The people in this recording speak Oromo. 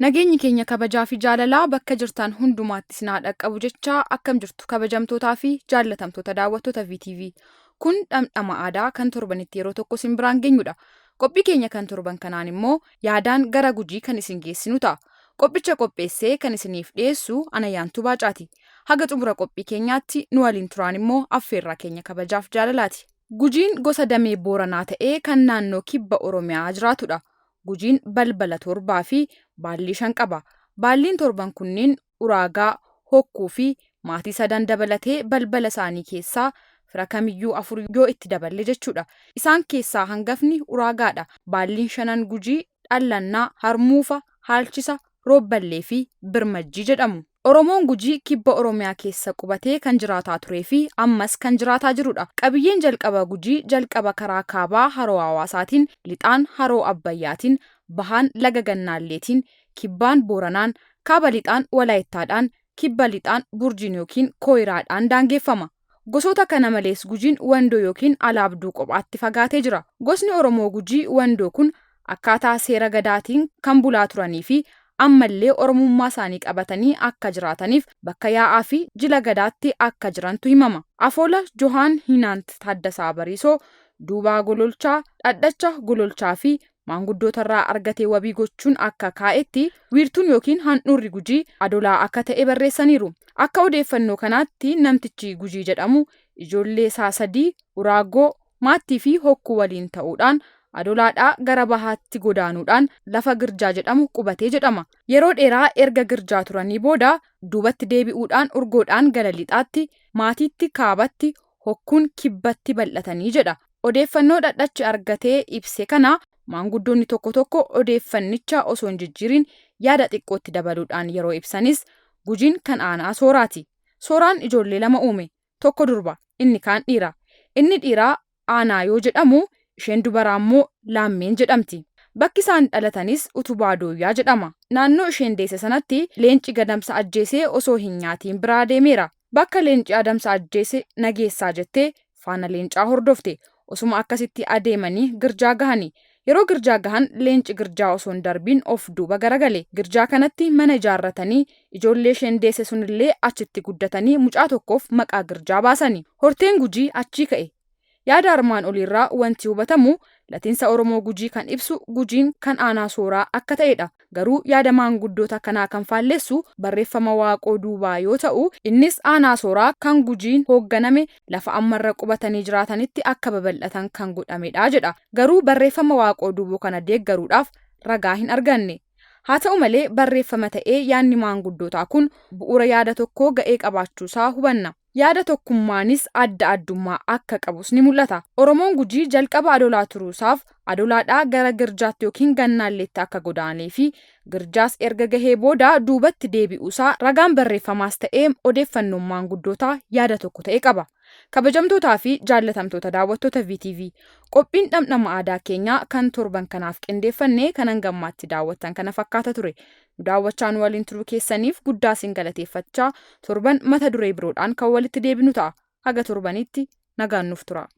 Nageenyi keenya kabajaa fi jaalalaa bakka jirtan hundumaatti isin haa dhaqqabu jechaa akkam jirtu kabajamtootaa fi jaallatamtoota daawwattoota VTV. Kun dhamdhama aadaa kan torbanitti yeroo tokko isin biraan geenyudha. Qophii keenya kan torban kanaan immoo yaadaan gara Gujii kan isin geessinu ta'a. Qophicha qopheessee kan isiniif dhiyeessu Anayyaantuu Baacaati. Haga xumura qophii keenyaatti nu waliin turaan immoo affeerraa keenya kabajaaf jaalalaati. Gujiin gosa damee Booranaa ta'ee kan naannoo kibba Oromiyaa jiraatudha. Gujiin balbala torbaa fi baallii 5 qaba. Baalliin torban kunniin Uraagaa, Hokkuu fi maatii sadan dabalatee balbala isaanii keessaa fira kamiyyuu 4 yoo itti daballe jechuudha. Isaan keessaa hangafni Uraagaadha. Baalliin shanan Gujii Dhallannaa, Harmuufa, Haalchisa, Roobballee fi Birmajjii jedhamu. Oromoon Gujii kibba Oromiyaa keessa qubatee kan jiraataa turee fi ammas kan jiraataa jirudha. Qabiyyeen jalqaba Gujii jalqaba karaa kaabaa Haroo Hawaasaatiin, lixaan Haroo Abbayyaatiin, bahaan Laga Gannaalleetiin, kibbaan Booranaan, kaaba lixaan Walaayittaadhaan, kibba lixaan Burjiin ykn Kooyiraadhaan daangeeffama. Gosoota kana malees Gujiin Wandoo ykn Alaabduu qophaatti fagaatee jira. Gosni Oromoo Gujii Wandoo kun akkaataa seera Gadaatiin kan bulaa turanii fi ammallee Oromummaa isaanii qabatanii akka jiraataniif bakka yaa'aa fi jila Gadaatti akka jirantu himama. Afoola Johaan Hiinaant Taaddasaa Bariisoo, Duubaa Gololchaa, Dhadhacha Gololchaa fi maanguddootarraa argate wabii gochuun akka kaa'etti, wiirtuun ykn handhuurri Gujii Adolaa akka ta'e barreessaniiru. Akka odeeffannoo kanaatti namtichi Gujii jedhamu ijoollee isaa sadii Uraagoo, Maattii fi Hokkuu waliin ta'uudhaan Adolaadhaa gara bahaatti godaanuudhaan lafa Girjaa jedhamu qubate jedhama. Yeroo dheeraa erga Girjaa turanii booda duubatti deebi'uudhaan Urgoodhaan gara lixaatti, Maatiitti kaabatti, Hokkuun kibbatti bal'atanii jedha. Odeeffannoo Dhadhachi argatee ibse kana maanguddoonni tokko tokko odeeffannicha osoo hin jijjiiriin yaada xiqqootti dabaluudhaan yeroo ibsanis, Gujiin kan aanaa Sooraati. Sooraan ijoollee lama uume. Tokko durba, inni kaan dhiira. Inni dhiiraa Aanaa yoo jedhamu, isheen dubaraa immoo Laammeen jedhamti. Bakki isaan dhalatanis Utubaa Dooyyaa jedhama. Naannoo isheen deesse sanatti leenci gadamsa ajjeesee osoo hin nyaatiin biraa deemeera. Bakka leenci adamsa ajjeese na geessaa jettee faana leencaa hordofte. Osuma akkasitti adeemanii Girjaa gahani. Yeroo Girjaa gahan leenci Girjaa osoo hin darbiin of duuba garagale. Girjaa kanatti mana ijaarratanii ijoollee isheen deesse sunillee achitti guddatanii mucaa tokkoof maqaa Girjaa baasani. Horteen Gujii achii ka'e. Yaada armaan oliirraa wanti hubatamu, latinsa Oromoo Gujii kan ibsu Gujiin kan aanaa Sooraa akka ta'edha. Garuu yaada maanguddoota kanaa kan faalleessu barreeffama Waaqoo Duubaa yoo ta'u, innis aanaa Sooraa kan Gujiin hoogganame lafa amma irra qubatanii jiraatanitti akka babal'atan kan godhamedha jedha. Garuu barreeffama Waaqoo Duuboo kana deeggaruudhaaf ragaa hin arganne. Haa ta'u malee barreeffama ta'ee yaadni maanguddootaa kun bu'uura yaada tokkoo ga'ee qabaachuusaa hubanna. Yaada tokkummaanis adda addummaa akka qabus ni mul'ata. Oromoon Gujii jalqaba Adolaa turuusaaf Adolaadhaa gara Girjaatti ykn Gannaalleetti akka godaaneefi Girjaas erga gahee booda duubatti deebi'uusaa ragaan barreeffamaas ta'ee odeeffannoon maanguddootaa yaada tokko ta'e qaba. Kabajamtootaa fi jaallatamtoota daawwattoota VTV, qophiin dhamdhama aadaa keenyaa kan torban kanaaf qindeeffanne kan hanga ammaatti daawwattan kana fakkaata ture. Nu daawwachaa nu waliin turuu keessaniif guddaa isin galateeffachaa torban mata duree biroodhaan kan walitti deebinu ta'a. Haga torbaniitti nagaan nuuf turaa.